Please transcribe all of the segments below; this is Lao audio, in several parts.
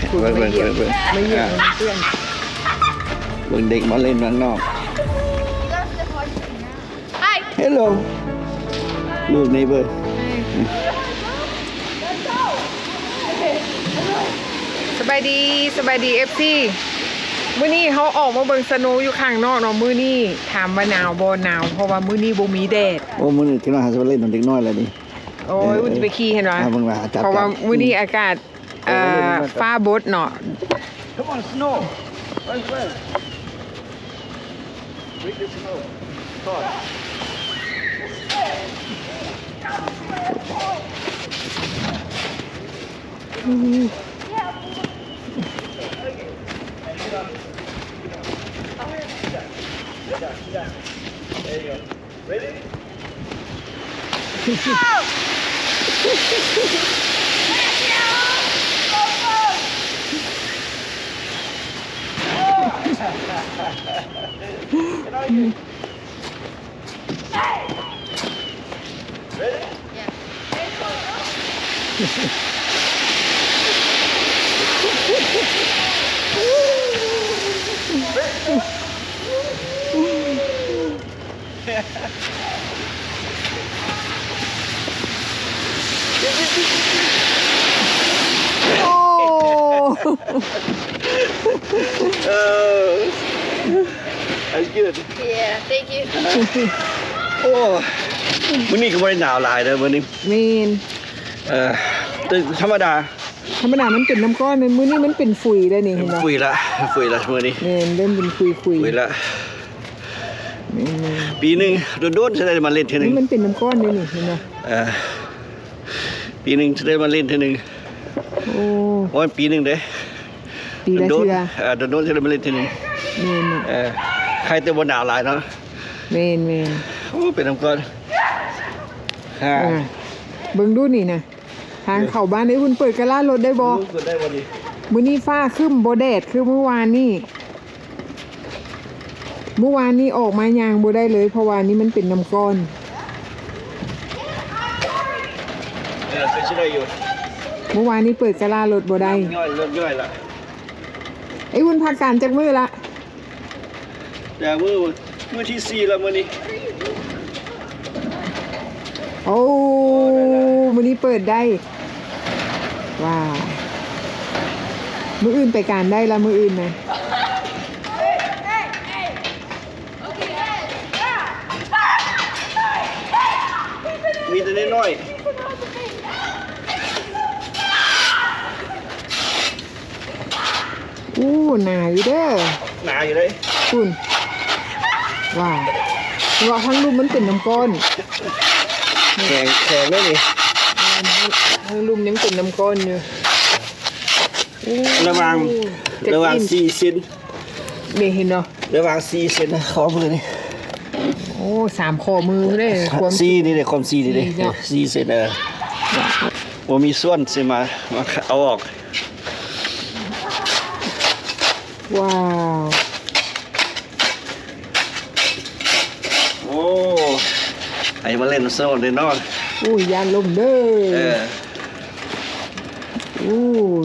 ເບິ່ງ ເບິ່ງ ເບິ່ງ ມາຢ້ຽມ ອ່າ ເພື່ອນ ເບິ່ງເດັກມາຫຼິ້ນຂ້າງນອກ. Hi. Hello. Look, neighbor. ສະບາຍດີ ສະບາຍດີ ເອັຟຊີ. ມື້ນີ້ເຮົາອອກມາເບິ່ງສະໂນຢູ່ຂ້າງນອກເນາະ. ມື້ນີ້ຖາມວ່າໜາວບໍ່? ໜາວ ເພາະວ່າມື້ນີ້ບໍ່ມີແດດ. ໂອ້ ມື້ນີ້ເດັກນ້ອຍຫາຊິມາຫຼິ້ນນຳເດັກນ້ອຍແລ້ວນີ້. ໂອ້ຍ ເອີ ອຸ່ນຈະໄປຂີ່ເຫັນຫວະ? ອ່າ ເບິ່ງວ່າຈັບ ເພາະວ່າ ຈັບ ມື້ນີ້ອາກາດ ເອີ ເອີ ຟ້າບົດເນາະ. Come on, Snow. Run, run. Bring the snow. Come on. ໂອ້ That's good. Yeah, thank you. ໂອ້ ມື້ນີ້ກໍບໍ່ໄດ້ໜາວຫຼາຍເດີມື້ນີ້. ແມ່ນ. ເອີ ແຕ່ທຳມະດາ ທຳມະດາມັນເປັນນ້ຳກ້ອນ ມື້ນີ້ມັນເປັນຝຸ່ນແລ້ວນີ້ ເຫັນບໍ່? ຝຸ່ນລະ ຝຸ່ນລະມື້ນີ້. ແມ່ນ ເລີ່ມເປັນຝຸ່ນ ຝຸ່ນລະ. ແມ່ນໆ ປີໜຶ່ງໂດນໆ ຊິໄດ້ມາຫຼິ້ນເທື່ອໜຶ່ງ. ນີ້ມັນເປັນນ້ຳກ້ອນເດ້ນີ້ ເຫັນບໍ່? ເອີ ປີໜຶ່ງຊິໄດ້ມາຫຼິ້ນເທື່ອໜຶ່ງ. ໂອ້ ບໍ່ແມ່ນປີໜຶ່ງເດ້ ປີລະເທື່ອ. ໂດນໆ ເອີ ໂດນໆ ຊິໄດ້ມາຫຼິ້ນເທື່ອໜຶ່ງ. ແມ່ນເນາະ. ເອີ ໃຄແຕ່ບໍ່ໜາວຫຼາຍເນາະ. ແມ່ນໆ. ໂອ້ ເປັນນ້ຳກ້ອນ. ອ່າ ອ່າ ເບິ່ງດູນີ້ນະ. ທາງເຂົ້າບ້ານ ເອີ ເອີ ເພິ່ນເປີດກາລາລົດໄດ້ບໍ່? ເອີ ເປີດໄດ້ບໍ່ນີ້? ມື້ນີ້ຟ້າຄຶ້ມ ບໍ່ແດດຄືມື້ວານນີ້. ມື້ວານນີ້ອອກມາຍ່າງບໍ່ໄດ້ເລີຍ ເພາະວ່ານີ້ມັນເປັນນ້ຳກ້ອນ. ເອີ ເປັນຊິໄດ້ຢູ່. ມື້ວານນີ້ເປີດກາລາລົດບໍ່ໄດ້. ນ້ຳຍ້ອຍ ລົດຍ້ອຍລະ. ໄອ້ອຸ່ນພັກການຈັກມື້ລະ? ແຕ່ມື້ ມື້ທີສີ່ລະມື້ນີ້. ໂອ້ ມື້ນີ້ເປີດໄດ້. ວ້າວ ມື້ອື່ນໄປການໄດ້ລະ ມື້ອື່ນນະ. ມີແຕ່ນ້ອຍໆ. ໂອ້ ໜາຢູ່ເດີ ໜາຢູ່ເດ້. ພຸ້ນ ວ້າວ ເພາະວ່າທາງລຸ່ມມັນເປັນນ້ຳກ້ອນ. ແຂງ ແຂງເດ້ນີ້. ແມ່ນ ທາງລຸ່ມຍັງເປັນນ້ຳກ້ອນຢູ່. ໂອ້ ລະຫວ່າງ ລະຫວ່າງສີ່ເຊັນ ນີ້ເຫັນບໍ່? ລະຫວ່າງສີ່ເຊັນ ຂໍ້ມືນີ້. ໂອ້ ສາມຂໍ້ມືເດ້ ຄວາມ ສີ່ນີ້ເດ້ ຄວາມສີ່ນີ້ເດ້ ສີ່ເນາະ ສີ່ເຊັນ. ເອີ ບໍ່ມີສ່ວນຊິມາ ມາເອົາອອກ. ວ້າວ ໂອ້ ໃຫ້ມາເລ່ນໂຊນເດ້ເນາະ. ໂອ້ຍ ຢ້ານລົ້ມເດີ. ເອີ ໂອ້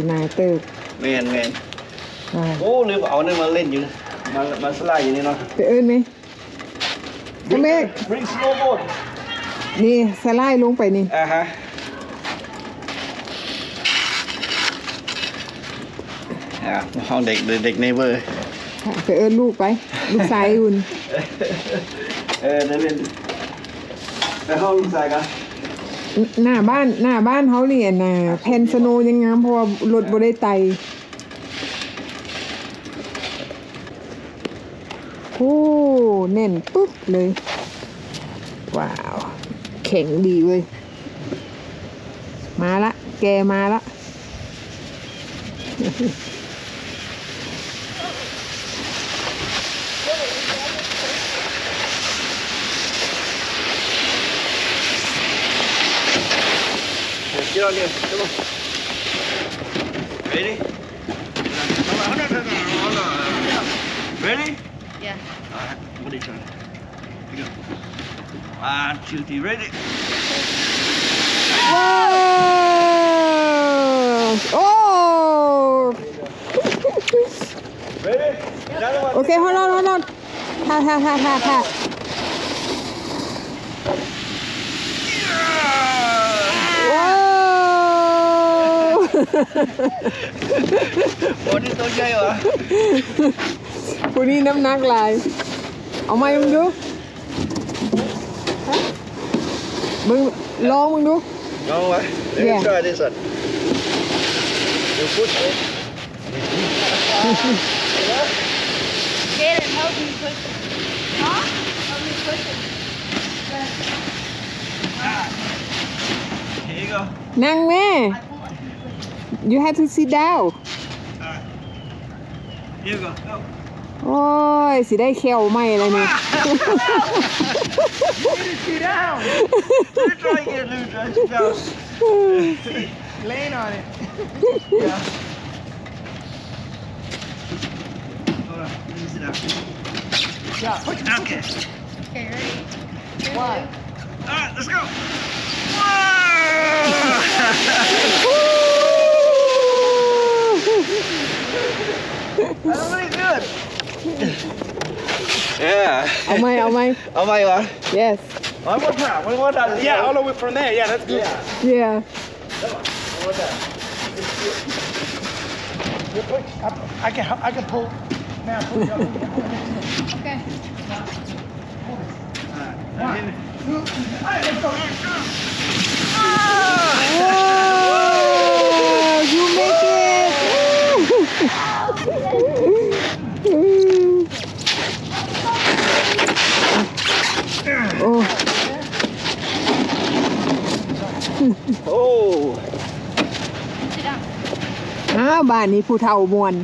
ໜາເຕີບ. ແມ່ນໆ. ໂອ້ ລືມເອົານັ້ນມາເລ່ນຢູ່ ມາ ມາສະໄລຢູ່ນີ້ເນາະ. ໄປເອີ້ນແມ່. ເມກ Bring snowboard. ນີ້ ສະໄລລົງໄປນີ້. ອ່າຮະ. ອ່າ ຫ້ອງເດັກ ເດັກເນເບີ. ໄປເອີ້ນລູກໄປ ລູກຊາຍອຸ່ນ. ເອີ ໄດ້ເລ່ນ. ໄປຫ້ອງລູກຊາຍກ່ອນ. ໜ້າບ້ານ ໜ້າບ້ານເຮົານີ້ ອັນນ່າ ແຜ່ນສະໂນຍັງງາມ ເພາະວ່າລົດບໍ່ໄດ້ໄຕ່. ໂອ້ ແໜ້ນປຶບເລີຍ. ວ້າວ ແຂງດີເວີຍ. ມາລະ ແກ່ມາລະ. ເຈົ້າເນຍ ເຈົ້າ Ready? Ready? Yeah. Alright, what are you trying to do? One, two, three, ready? ວ້າວ ໂອ້ ໂອເຄ ຮອດ ຮອດ ຮອດ ຮອດ ທ່າ ທ່າ ທ່າ ທ່າ ທ່າ ໂອ້ ໂອ້ ນີ້ໂຕໃຫຍ່ຫວາ ຜູ້ນີ້ນ້ຳໜັກຫຼາຍ ເອົາໃໝ່ເບິ່ງດູ ເບິ່ງ ລອງເບິ່ງດູ ລອງຫວາ Let me Yeah. try this one. You push it. Jaden, help me push it. Huh? Help me push it. Here you go. ນັ່ງແມ່ You have to sit down. Here you go. Go. ໂອ້ຍ ຊິໄດ້ແຂ້ວໃໝ່ແລ້ວນີ້ You need to sit down. You try to get a new dress. Go. Sit. Lean on it. Yeah. Hold on. Let me sit down. Yeah, push it. Okay. Okay, ready? One. All right, let's go. Wow! That's pretty good. Yeah. ເອົາໃໝ່ ເອົາໃໝ່ ເອົາໃໝ່ຫວາ? Yes. One more time. One more time. Yeah, all the way from there. Yeah, that's good. Yeah. Yeah. Come on. One more time. I, I can, I can pull. Man, pull it up. Okay. One, two, three. All right, let's go. Wow! You make it! ໂອ້ ໂອ້ ອ້າວ ບ້ານນີ້ຜູ້ເຖົ້າມ່ວນ.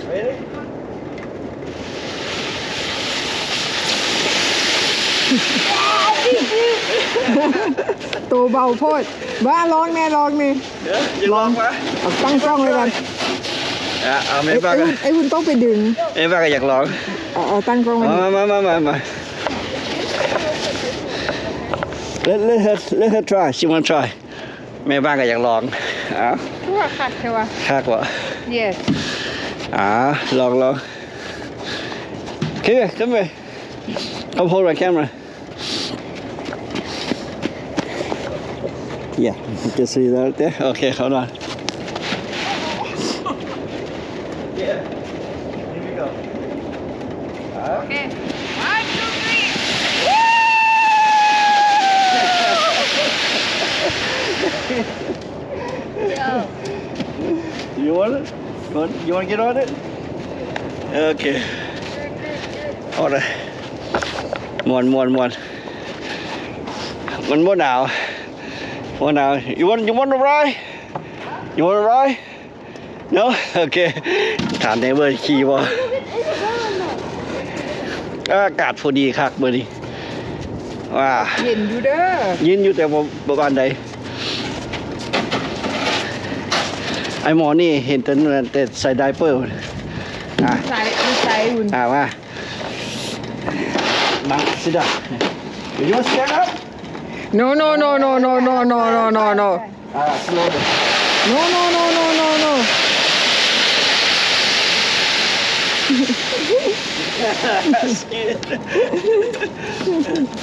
Ready? ໂຕເບົາໂພດ. ບ້າ ລອງແດ່ ລອງແດ່. ເອີ ຢາກລອງຫວາ? ເອົາຕັ້ງກ້ອງໄວ້ກ່ອນ. ອ່ະ ເອົາ ແມ່ບ້ານ ໄອ້ບຸນ ໄອ້ບຸນຕ້ອງໄປດຶງ. ແມ່ບ້ານກໍຢາກລອງ. ເອົາ ເອົາຕັ້ງກ້ອງໄວ້. ມາ ມາ ມາ ມາ ມາ. Let, let her, let her try. She wanna try. ແມ່ບ້ານກໍຢາກລອງ. ເອົາ ຄືວ່າຄັກແທ້ວະ. ຄັກບໍ່? Yes. ອ່າ ລອງ ລອງ. Come here, come here. Come hold my camera. Yeah, you can see that right there. Okay, hold on. Yeah, here we go. ໂອເຄ one, two, three. You want it? You want, you wanna get on it? Okay. ເອົາເດີ ມ່ວນ ມ່ວນ ມ່ວນ. ມັນບໍ່ໜາວ ບໍ່ໜາວ. You want, you wanna ride? You wanna ride? No? Okay. ຖາມໄດເວີຂີ່ບໍ່? ອາກາດພໍດີຄັກມື້ນີ້. ວ້າ ເຢັນຢູ່ເດີ. ເຢັນຢູ່ ແຕ່ບໍ່ ບໍ່ປານໃດ. ໄອ້ໝໍນີ້ເຫັນແຕ່ ແຕ່ໃສ່ໄດເປີ. ອ່າ ໃສ່ ໃສ່ຫຸ່ນ. ອ່າ ມາ ມາ sit down. You wanna stand up? No, no, no. Ah, slow down. No, no, no.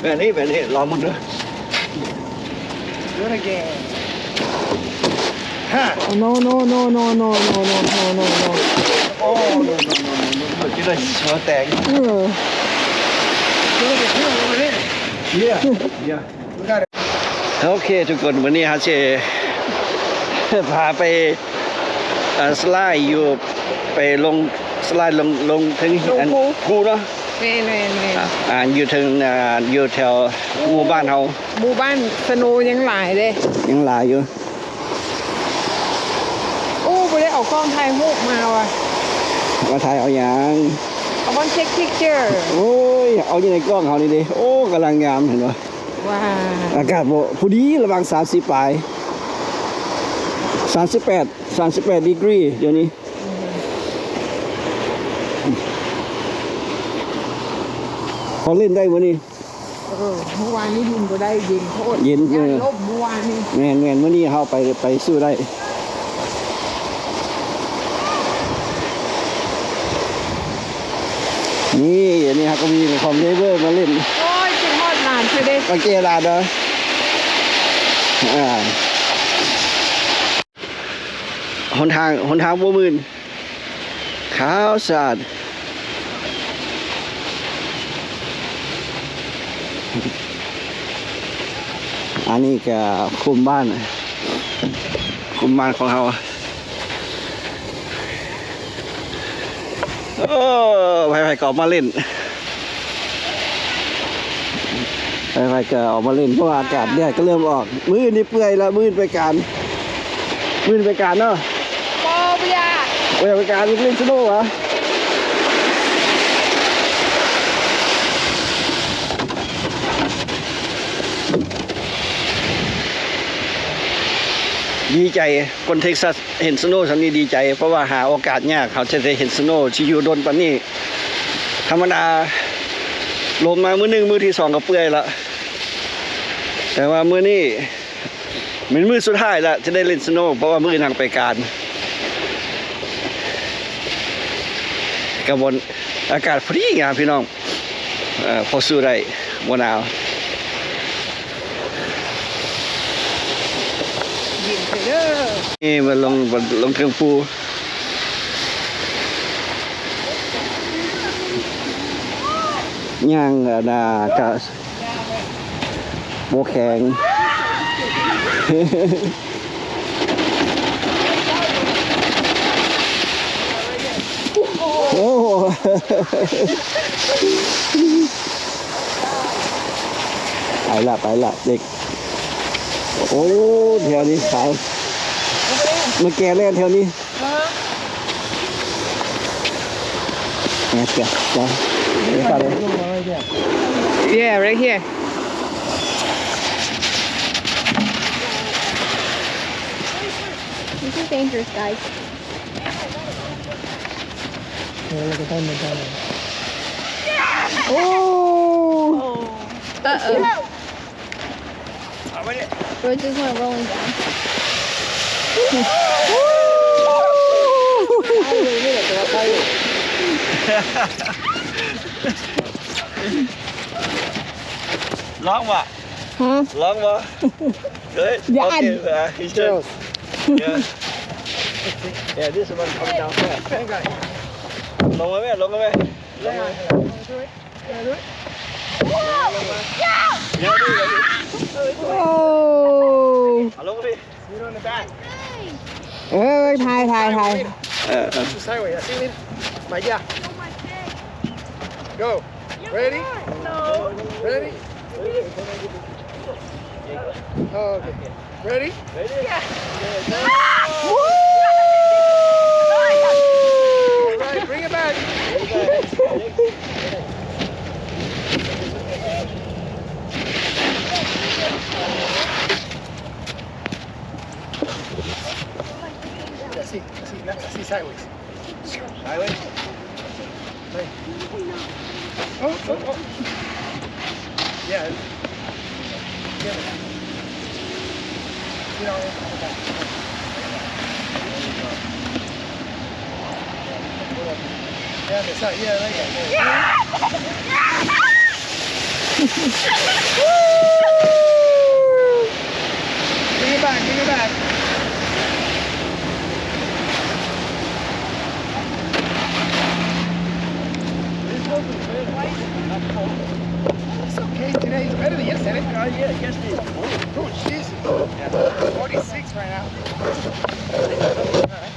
ແບບນີ້ ແບບນີ້ ລອງເບິ່ງເດີ. Do it again. Ha. No, no, no. Oh, no, no, no. ເອີ Do it again. Over there. Yeah, yeah. ໂອເຄທຸກຄົນ ມື້ນີ້ເຮົາຊິພາໄປ ເອີ ສະໄລຢູ່ ໄປລົງ ສະໄລລົງ ລົງເທິງ ລົງພູ ພູເນາະ. ແມ່ນໆໆ ອ່າ ຢູ່ເທິງ ອ່າ ຢູ່ແຖວໝູ່ບ້ານເຮົາ ໝູ່ບ້ານສະໂນຍັງຫຼາຍເດ້ ຍັງຫຼາຍຢູ່. ໂອ້ ບໍ່ໄດ້ເອົາກ້ອງຖ່າຍຮູບມາວ່ະ ມາຖ່າຍເອົາຫຍັງ? I want take picture. ໂອ້ຍ ເອົາຢູ່ໃນກ້ອງເຮົານີ້ເດ້. ໂອ້ ກຳລັງງາມ ເຫັນບໍ່? ວ້າ ອາກາດບໍ່ ພໍດີລະຫວ່າງສາມສິບປາຍ ສາມສິບແປດ ສາມສິບແປດດີກຣີດຽວນີ້. ເຮົາຫຼິ້ນໄດ້ມື້ນີ້ ເອີ ເມື່ອວານນີ້ຫຼິ້ນບໍ່ໄດ້ ເຢັນໂພດ ເຢັນ ເອີ ຢ້ານລົມເມື່ອວານນີ້. ແມ່ນໆ ມື້ນີ້ເຮົາໄປ ໄປສູ້ໄດ້. ນີ້ ອັນນີ້ເຮົາກໍມີຂອງເນເບີມາຫຼິ້ນ. ໂອ້ຍ ຄິດຮອດຫຼານເທື່ອເດ້ ມາແກ່ຫຼານເນາະ. ອ່າ ຫົນທາງ ຫົນທາງບໍ່ມື່ນ ຂາວສະອາດ. ອັນນີ້ກະຄຸ້ມບ້ານ ຄຸ້ມບ້ານຂອງເຮົາ. ໂອ້ ໃຜໆກໍອອກມາຫຼິ້ນ ໃຜໆກໍອອກມາຫຼິ້ນ ເພາະວ່າອາກາດແດດກໍເລີ່ມອອກ. ມື້ອື່ນນີ້ເປື່ອຍລະ ມື້ອື່ນໄປການ ມື້ອື່ນໄປການເນາະ. ບໍ່ ບໍ່ຢາກ ບໍ່ຢາກໄປການ ຢາກຫຼິ້ນສະໂນຫວາ? ດີໃຈ ຄົນເທັກຊັສ ເຫັນສະໂນຊ່ຳນີ້ດີໃຈ ເພາະວ່າຫາໂອກາດຍາກ ເຮົາຈະໄດ້ເຫັນສະໂນທີ່ຢູ່ດົນປານນີ້. ທຳມະດາລົມມາມື້ໜຶ່ງ ມື້ທີສອງກໍເປື່ອຍລະ ແຕ່ວ່າມື້ນີ້ແມ່ນມື້ສຸດທ້າຍລະ ຈະໄດ້ຫຼິ້ນສະໂນ ເພາະວ່າມື້ອື່ນຫາໄປການ. ກະບ່ອນ ອາກາດພໍດີງາມພີ່ນ້ອງ ເອີ ພໍສູ້ໄດ້ ບໍ່ໜາວ. ເຢັນເດີ ນີ້ມາລົງ ລົງເທິງພູ ຍ່າງ ອັນນ່າ ກະບໍ່ແຂງ. ໂອ້ ໄປລະ ໄປລະເດັກ. ໂອ້ ແຖວນີ້ຂາວ ມາແກ່ແລ້ວແຖວນີ້. Yeah, right here. This is dangerous, guys. Oh! Uh-oh. We're just gonna rolling down. Long walk. Hmm? Long walk. Good. Yeah, okay, I uh, he's just, yeah. Yeah, this one coming down fast. ລົງມາແມ່ ລົງມາແມ່ ລົງມາແມ່. ໂອ້ ເອົາລົງມາພີ້ ເອີ ຖ່າຍ ຖ່າຍ ຖ່າຍ ເອີ ເອີ Sideways, así mismo. Para allá. Go. Ready? Ready? Oh, okay. Ready? Ready? Yeah. Woo! All right, bring it back. Así, así, así, sideways. Sideways. Hey. Oh, oh, oh. Yeah. Get it. Get on the back. There you go. Yeah, that's right. Yeah, right there. Bring it back, bring it back. It's okay, today is better than yesterday. Uh, yeah, yesterday was cold. Oh, Jesus. Yeah. Forty-six right now. All right.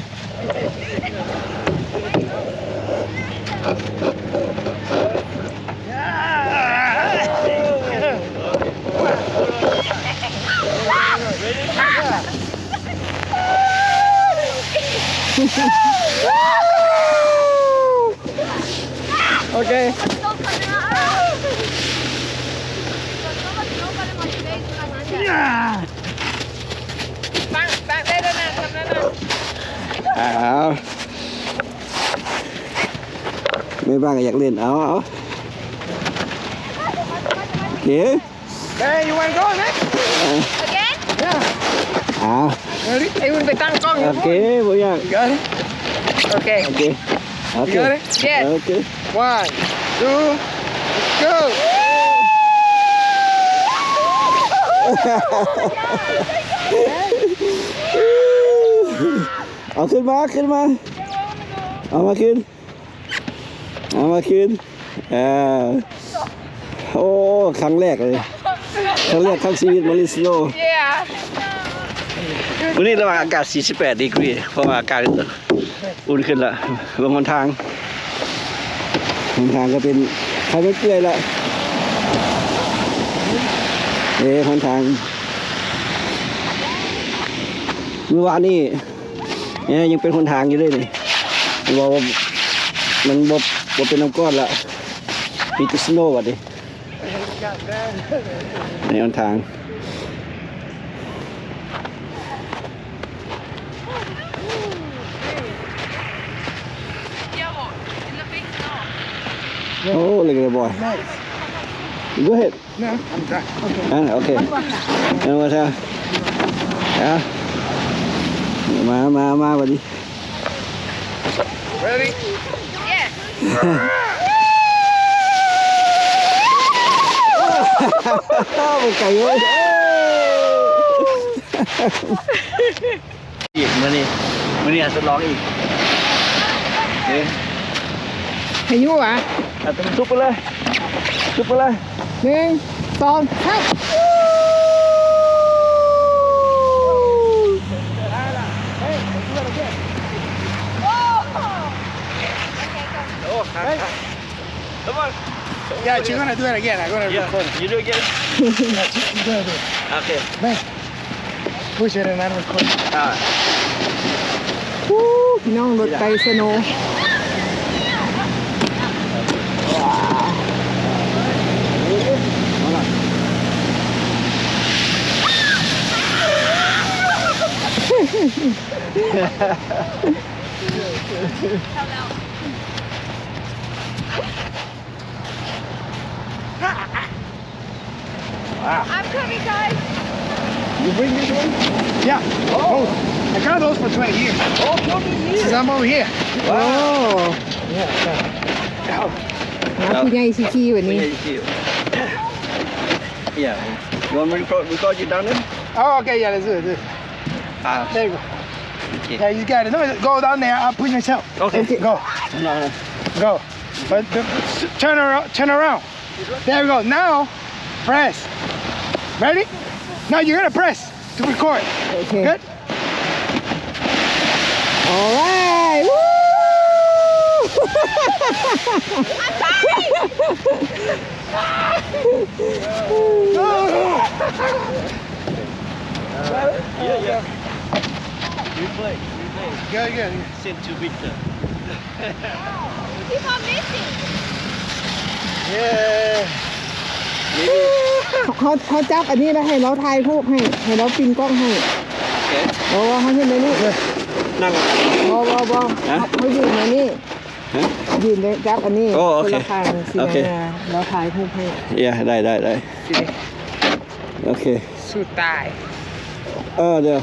Okay. ອ້າວ ແມ່ບ້ານກໍຢາກຫຼິ້ນ ເອົາ ເອົາ ໂອເຄ. Hey, you wanna go next? Again? Yeah. ອ້າວ Ready? ໄອ້ອຸ່ນໄປຕັ້ງກ້ອງຢູ່ ໂອເຄ ບໍ່ຍາກ You got it? ໂອເຄ ໂອເຄ You got it? Yes. ໂອເຄ One, two, go. ເອົາຂຶ້ນມາ ຂຶ້ນມາ ເອົາມາຂຶ້ນ ເອົາມາຄືນ ເອີ ໂອ້ ຄັ້ງແລກເລີຍ ຄັ້ງແລກ ຄັ້ງຊີວິດມາຫຼິ້ນສະໂນ. ມື້ນີ້ລະຫວ່າງອາກາດສີ່ສິບແປດດີກຣີ ເພາະວ່າອາກາດອຸ່ນຂຶ້ນລະ ເບິ່ງຫົນທາງ ຫົນທາງກໍເປັນໄຄມັນເປື່ອຍລະ ເອີ ຫົນທາງ ມື້ວານນີ້ ນີ້ຍັງເປັນຫົນທາງຢູ່ເດ້ນີ້ ເວົ້າວ່າມັນບໍ່ ບໍ່ເປັນນ້ຳກ້ອນລະ ມີແຕ່ສະໂນບັດນີ້ ໃນຫົນທາງ. Oh, look at that boy. Nice. Go ahead. No, I'm done. Okay. ອ່າ ໂອເຄ ເອົາມາຊະ ອ່າ ມາ ມາ ມາບັດນີ້ Ready? Yes. ບໍ່ໄກເວີຍ. ອີກມື້ນີ້ ມື້ນີ້ອາດທົດລອງອີກ ເອີ ໃຫ້ຢູ່ຫວາ ອ່ະ ຊຸບໄປເລີຍ ຊຸບໄປເລີຍ ໜຶ່ງ ສອງ ສາມ ໂອ້ ຄັກ Come on. Yeah, you're gonna do it again. I'm gonna Yeah, record it. You do it again. Yeah, you're gonna do it. Okay. Bang. Push it and I'm recording. All right. ອູ້ ພີ່ນ້ອງ ລົດໄປສະໂນ Wow. I'm coming, guys. You bring this one? Yeah. Oh. Oh, I got those for twenty years. Oh, twenty years. Since I'm over here. Wow. Oh. Yeah, yeah. Oh. ນະ ຜູ້ໃຫຍ່ຊິຂີ່ບັດນີ້ ຜູ້ໃຫຍ່ຊິຂີ່ Yeah. You want me to record, record you down there? Oh, okay, yeah, let's do it, do it. Ah. There you go. Okay. Yeah, you got it. No, go down there. I'll put yourself. Okay. Okay. Go. No, no. Go. But the, turn around. Turn around. There we go. Now, press. Ready? Now you're gonna press to record. Okay. Good? All right. Woo! I'm coming! No, no. Yeah, yeah. Replay, replay. Good, good. Send to Victor. Keep on missing. Yeah. ເຮົາ ເຮົາຈັບອັນນີ້ແລ້ວໃຫ້ລາວຖ່າຍຮູບໃຫ້ ໃຫ້ລາວປິ່ນກ້ອງໃຫ້. ໂອເຄ ບໍ່ ບໍ່ ເຮົາເຮັດແນວນີ້ ນັ່ງ ບໍ່ ບໍ່ ບໍ່ ຮະ ເຮົາຢືນແນວນີ້ ຮະ ຢືນຈັບອັນນີ້ ໂອເຄ ຄົນລະຂ້າງຊິ ໂອເຄ ລາວຖ່າຍຮູບໃຫ້. Yeah ໄດ້ ໄດ້ ໄດ້ ໂອເຄ ສູ້ຕາຍ. ເອີ ດຽວ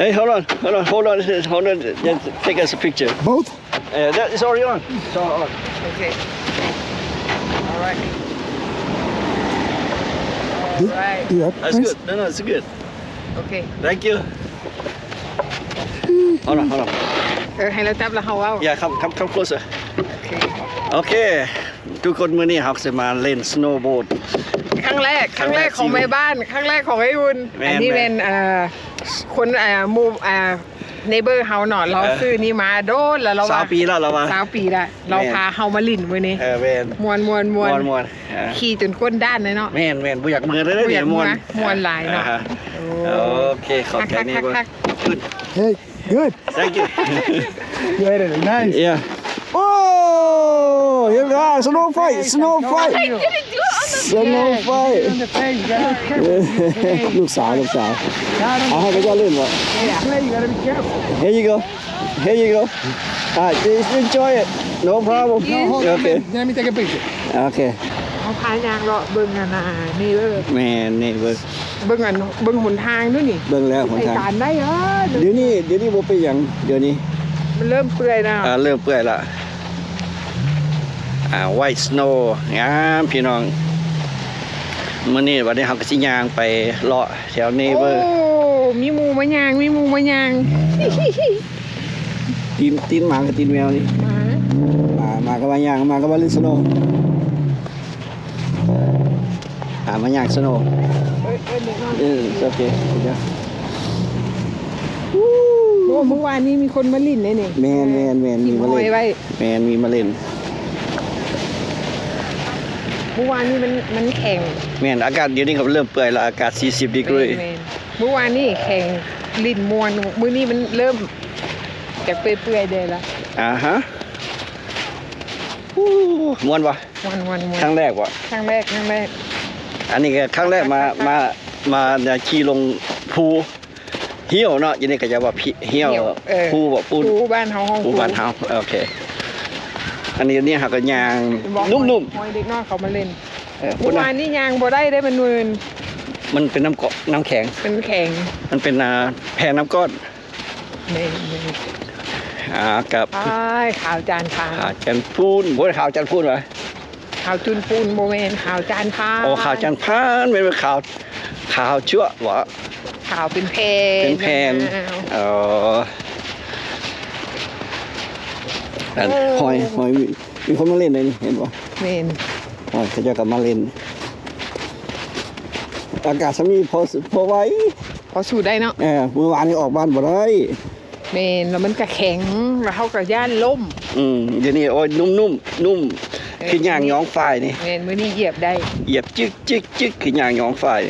Hey, hold on, hold on, hold on, hold on, just take us a picture. Both? Yeah, that is already on. It's all on. Okay. All right. All right. That's good. No, no, it's good. Okay. Thank you. Hold on, hold on. ເອີ ໃຫ້ລາວຈັບແລ້ວເຮົາເວົ້າ. Yeah, come, come, come closer. ໂອເຄ ທຸກຄົນ ມື້ນີ້ເຮົາຊິມາຫຼິ້ນສະໂນບອດ ຄັ້ງແລກ ຄັ້ງແລກຂອງແມ່ບ້ານ ຄັ້ງແລກຂອງໄອ້ອຸ່ນ. ແມ່ນ ອັນນີ້ແມ່ນ ເອີ ຄົນ ເອີ ໝູ່ ເອີ neighbor ເຮົາເນາະ ລາວ ເອີ ຊື້ນີ້ມາໂດນແລ້ວ ລາວວ່າ ຊາວປີແລ້ວ ລາວວ່າ ຊາວປີແລ້ວ ລາວ ແມ່ນ ພາເຮົາມາຫຼິ້ນມື້ນີ້. ເອີ ແມ່ນ ມ່ວນໆໆ ມ່ວນໆ ເອີ ຂີ່ຈົນກົ້ນດ້ານເລີຍເນາະ. ແມ່ນໆ ບໍ່ຢາກເມືອເລີຍ ບໍ່ຢາກເມືອ ມ່ວນ ມ່ວນຫຼາຍເນາະ. ອ່າຮະ ໂອ້ ໂອເຄ ຂອບໃຈ neighbor. Good. Hey, good. Thank you. Good, nice. Yeah. ໂອ້ Here we are, snow fight, snow fight, snow fight. ລູກສາວ ລູກສາວ. ເອົາໃຫ້ເຂົາເຈົ້າຫຼິ້ນບໍ່? Here you go. Here you go. Ah, just enjoy it. No problem. Okay. Let me take a picture. Okay. ເຮົາພາຍ່າງເລາະເບິ່ງອັນນ່າ Neighbor. ແມ່ນ Neighbor. ເບິ່ງອັນ ເບິ່ງຫົນທາງດູນີ້. ເບິ່ງແລ້ວຫົນທາງ ໄປການໄດ້ເອີ. ດຽວນີ້ ດຽວນີ້ບໍ່ເປັນຫຍັງ ດຽວນີ້ ມັນເລີ່ມເປື່ອຍແລ້ວ. ອ່າ ເລີ່ມເປື່ອຍລະ. ອ່າ White Snow ງາມພີ່ນ້ອງ. ມື້ນີ້ ບັດນີ້ເຮົາກໍຊິຍ່າງໄປເລາະແຖວ Neighbor. ໂອ້ ມີໝູ່ມາຍ່າງ ມີໝູ່ມາຍ່າງ. ຕີນ ຕີນໝາກັບຕີນແມວນີ້. ໝາ ໝາ ໝາກໍມາຍ່າງ ໝາກໍມາຫຼິ້ນ snow. ອ່າ ມາຍ່າງ snow. ເອີ ເອີ ເອີ it's okay. ໂອ້ ມື້ວານນີ້ມີຄົນມາຫຼິ້ນເດ້ນີ້. ແມ່ນໆໆ ມີມາຫຼິ້ນ. ແມ່ນ ມີມາຫຼິ້ນ. ມື້ວານນີ້ມັນ ມັນແຂງ. ແມ່ນ ອາກາດດຽວນີ້ກໍເລີ່ມເປື່ອຍລະ ອາກາດສີ່ສິບດີກຣີ. ແມ່ນໆ ມື້ວານນີ້ແຂງ ຫຼິ້ນມ່ວນ ມື້ນີ້ມັນເລີ່ມຈະເປື່ອຍໆແດ່ລະ. ອ່າຮະ. ໂອ້ ມ່ວນບໍ່? ມ່ວນໆໆ. ຄັ້ງແລກບໍ່? ຄັ້ງແລກ ຄັ້ງແລກ. ອັນນີ້ກໍຄັ້ງແລກມາ ມາ ມາຂີ່ລົງພູ ຫີວເນາະ. ຢູ່ນີ້ກໍຈະວ່າ ຫີວ ເອີ ພູບໍ່? ພູ ພູບ້ານເຮົາ ພູບ້ານເຮົາ. ໂອເຄ. ອັນນີ້ ນີ້ເຮົາກໍຍ່າງນຸ້ມໆ ຫ້ອຍເດັກນ້ອຍເຂົາມາຫຼິ້ນ. ເອີ ມື້ວານນີ້ຍ່າງບໍ່ໄດ້ເດ້ ມັນມື່ນ. ມັນເປັນນ້ຳ ນ້ຳແຂງ ເປັນແຂງ. ມັນເປັນ ອ່າ ແຜ່ນນ້ຳກ້ອນ. ແມ່ນໆ. ອ່າ ກັບ ອ້າຍ ຂາວຈານພານ ຂາວຈານພູນ. ບໍ່ແມ່ນຂາວຈານພູນຫວາ? ຂາວຈຸນປູນ ບໍ່ແມ່ນ ຂາວຈານພານ. ໂອ້ ຂາວຈານພານ ແມ່ນ ແມ່ນຂາວ ຂາວຈັ້ວຫວາ? ຂາວເປັນແຜ່ນ ເປັນແຜ່ນ. ເອີ ອັນ ເອີ ຫ້ອຍ ຫ້ອຍ ມີ ມີຄົນມາຫຼິ້ນໃນນີ້ ເຫັນບໍ່? ແມ່ນ. ໂອ້ຍ ເຂົາເຈົ້າກໍມາຫຼິ້ນ. ອາກາດຊ່ຳນີ້ພໍ ພໍໄຫວ ພໍສູ້ໄດ້ເນາະ. ເອີ ມື້ວານນີ້ອອກບ້ານບໍ່ໄດ້. ແມ່ນ ແລ້ວມັນກະແຂງ ແລ້ວເຮົາກະຢ້ານລົ້ມ. ອືມ ດຽວນີ້ ໂອ້ຍ ນຸ້ມໆ ນຸ້ມ. ເອີ ຄືຍ່າງຍ້ອງຝ້າຍນີ້. ແມ່ນ ມື້ນີ້ຢຽບໄດ້ ຢຽບຈຶກໆໆ ຄືຍ່າງຍ້ອງຝ້າຍ.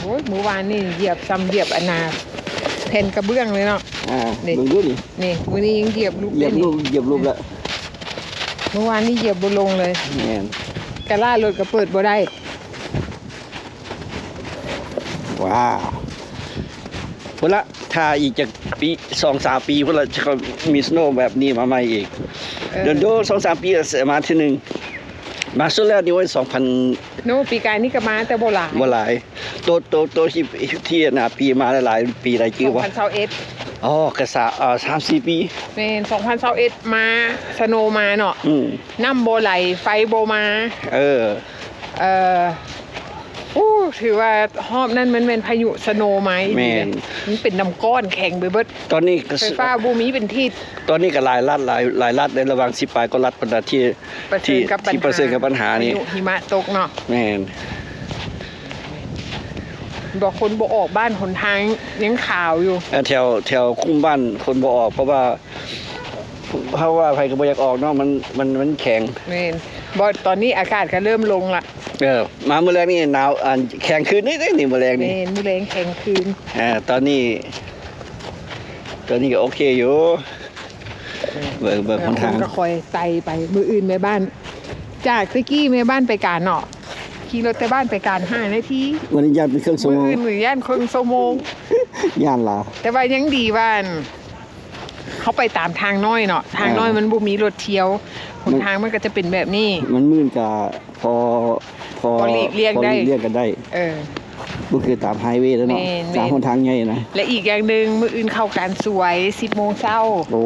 ໂອ້ຍ ມື້ວານນີ້ຢຽບຊ່ຳຢຽບອັນນ່າ ແຜ່ນກະເບື້ອງເລີຍເນາະ. ອ່າ ນີ້ ເບິ່ງດູນີ້ ນີ້ ມື້ນີ້ຍັງຢຽບລູບ ຢຽບລູບ ຢຽບລູບລະ. ມື້ວານນີ້ຢຽບບໍ່ລົງເລີຍ. ແມ່ນ ກະລ້າລົດກະເປີດບໍ່ໄດ້. ວ້າວ ພຸ້ນລະ ຖ້າອີກຈັກປີ ສອງສາມປີພຸ້ນລະ ຈະມີສະໂນແບບນີ້ມາໃໝ່ອີກ. ເອີ ໂດນໆ ສອງສາມປີລະຊິມາເທື່ອໜຶ່ງ. ມາສຸດແລ້ວນີ້ ໂອ້ຍ ສອງພັນ ໂນ ປີກາຍນີ້ກໍມາແຕ່ບໍ່ຫຼາຍ ບໍ່ຫຼາຍ. ໂຕ ໂຕ ໂຕທີ່ ທີ່ ອັນນ່າ ປີມາຫຼາຍໆ ປີໃດຈື່ບໍ່? ສອງພັນຊາວເອັດ. ອໍ ກະສາ ເອີ ສາມສີ່ປີ. ແມ່ນ ສອງພັນຊາວເອັດ ມາ ສະໂນມາເນາະ. ອືມ ນ້ຳບໍ່ໄຫຼ ໄຟບໍ່ມາ. ເອີ ເອີ ໂອ້ ຖືວ່າຮອບນັ້ນມັນແມ່ນພາຍຸສະໂນມາອີ່ຫຼີ. ແມ່ນ ມັນເປັນນ້ຳກ້ອນແຂງໄປເບິດ. ຕອນນີ້ກະ ໄຟຟ້າບໍ່ມີເປັນທິດ. ຕອນນີ້ກະຫຼາຍລັດ ຫຼາຍ ຫຼາຍລັດໃນລະຫວ່າງສິບປາຍກວ່າລັດພຸ້ນນະ ທີ່ ປະເຊີນກັບບັນຫາ ພາຍຸຫິມະຕົກເນາະ. ແມ່ນ ບາງຄົນບໍ່ອອກບ້ານ ຫົນທາງຍັງຂາວຢູ່. ເອີ ແຖວ ແຖວຄຸ້ມບ້ານຄົນບໍ່ອອກ ເພາະວ່າ ເພາະວ່າໃຜກໍບໍ່ຢາກອອກເນາະ ມັນ ມັນ ມັນແຂງ. ແມ່ນ ບໍ່ ຕອນນີ້ອາກາດກໍເລີ່ມລົງລະ. ເອີ ມາມື້ແລງນີ້ໜາວ ອັນ ແຂງຄືນນີ້ເດ້ນີ້ ມື້ແລງນີ້. ແມ່ນ ມື້ແລງແຂງຄືນ. ອ່າ ຕອນນີ້ ຕອນນີ້ກໍໂອເຄຢູ່. ເອີ ເບິ່ງ ເບິ່ງຫົນທາງ ຄົນກໍຄ່ອຍໄຕ່ໄປ. ມື້ອື່ນແມ່ບ້ານ ຈາກແຕ່ກີ້ແມ່ບ້ານໄປການເນາະ ຂີ່ລົດແຕ່ບ້ານໄປການຫ້ານາທີ. ມື້ນີ້ຢ້ານເປັນເຄິ່ງຊົ່ວໂມງ ມື້ອື່ນມື້ຢ້ານເຄິ່ງຊົ່ວໂມງ ຢ້ານຫຼາຍ. ແຕ່ວ່າຍັງດີວ່າ ເຮົາໄປຕາມທາງນ້ອຍເນາະ ທາງນ້ອຍມັນບໍ່ມີລົດທ່ຽວ ຫົນທາງມັນກໍຈະເປັນແບບນີ້. ມັນມື່ນກະພໍ ພໍ ພໍຫຼີກລ່ຽງໄດ້ ພໍຫຼີກລ່ຽງກັນໄດ້. ເອີ ບໍ່ຄືຕາມໄຮເວແລ້ວເນາະ. ແມ່ນໆ ຕາມຫົນທາງໃຫຍ່ນະ. ແລະ ອີກຢ່າງໜຶ່ງ ມື້ອື່ນເຂົ້າການສວຍ ສິບໂມງເຊົ້າ. ໂອ້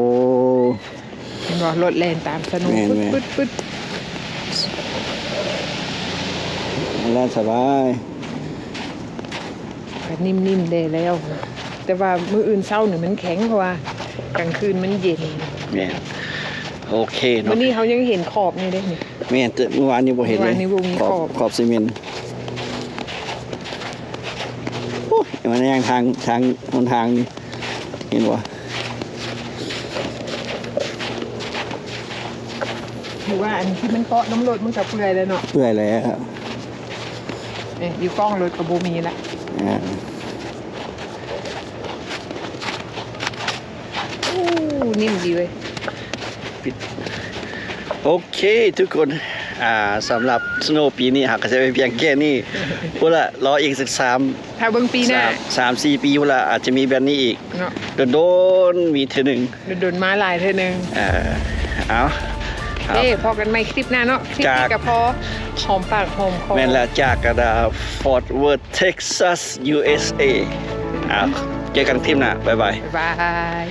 ເຫັນບໍ່ ລົດແລ່ນຕາມສະໂນ. ແມ່ນໆ ປຶດໆ ແລ່ນສະບາຍ. ກະນິ້ມໆແດ່ແລ້ວ ແຕ່ວ່າມື້ອື່ນເຊົ້ານີ້ມັນແຂງ ເພາະວ່າກາງຄືນມັນເຢັນ. ແມ່ນ ໂອເຄເນາະ. ມື້ນີ້ເຮົາຍັງເຫັນຂອບນີ້ເດ້ນີ້. ແມ່ນ ແຕ່ມື້ວານນີ້ບໍ່ເຫັນເລີຍ ມື້ວານນີ້ບໍ່ມີຂອບ ຂອບ ຂອບຊີເມັນ. ໂອ້ຍ ມັນຍັງທາງ ທາງ ຫົນທາງນີ້ ເຫັນບໍ່? ຖືວ່າອັນທີ່ມັນເກາະນຳລົດມັນກະເປື່ອຍແລ້ວເນາະ. ເປື່ອຍແລ້ວ. ນີ້ ຢູ່ກ້ອງລົດກະບໍ່ມີລະ. ອ່າ ໂອ້ ນິ້ມດີເວີຍ. ປິດ ໂອເຄທຸກຄົນ ອ່າ ສຳລັບ Snow ປີນີ້ ເຮົາກໍຈະໄປພຽງແຄ່ນີ້ ພຸ້ນລະ ລໍອີກສັກສາມ ຖ້າເບິ່ງປີໜ້າ ສາມ ສາມສີ່ປີພຸ້ນລະ ອາດຈະມີແບບນີ້ອີກ ເນາະ ດົນໆ ມີເທື່ອໜຶ່ງ ດົນໆ ມາຫຼາຍເທື່ອໜຶ່ງ ເອີ ເອົາ ເອົາ ເອີ ພໍ້ກັນໃໝ່ຄລິບໜ້າເນາະ ຄລິບນີ້ກໍພໍຫອມປາກຫອມຄໍ ແມ່ນລະ ຈາກ Fort Worth Texas USA ເອົາ ເຈີກັນຄລິບໜ້າ ບາຍບາຍ ບາຍບາຍ.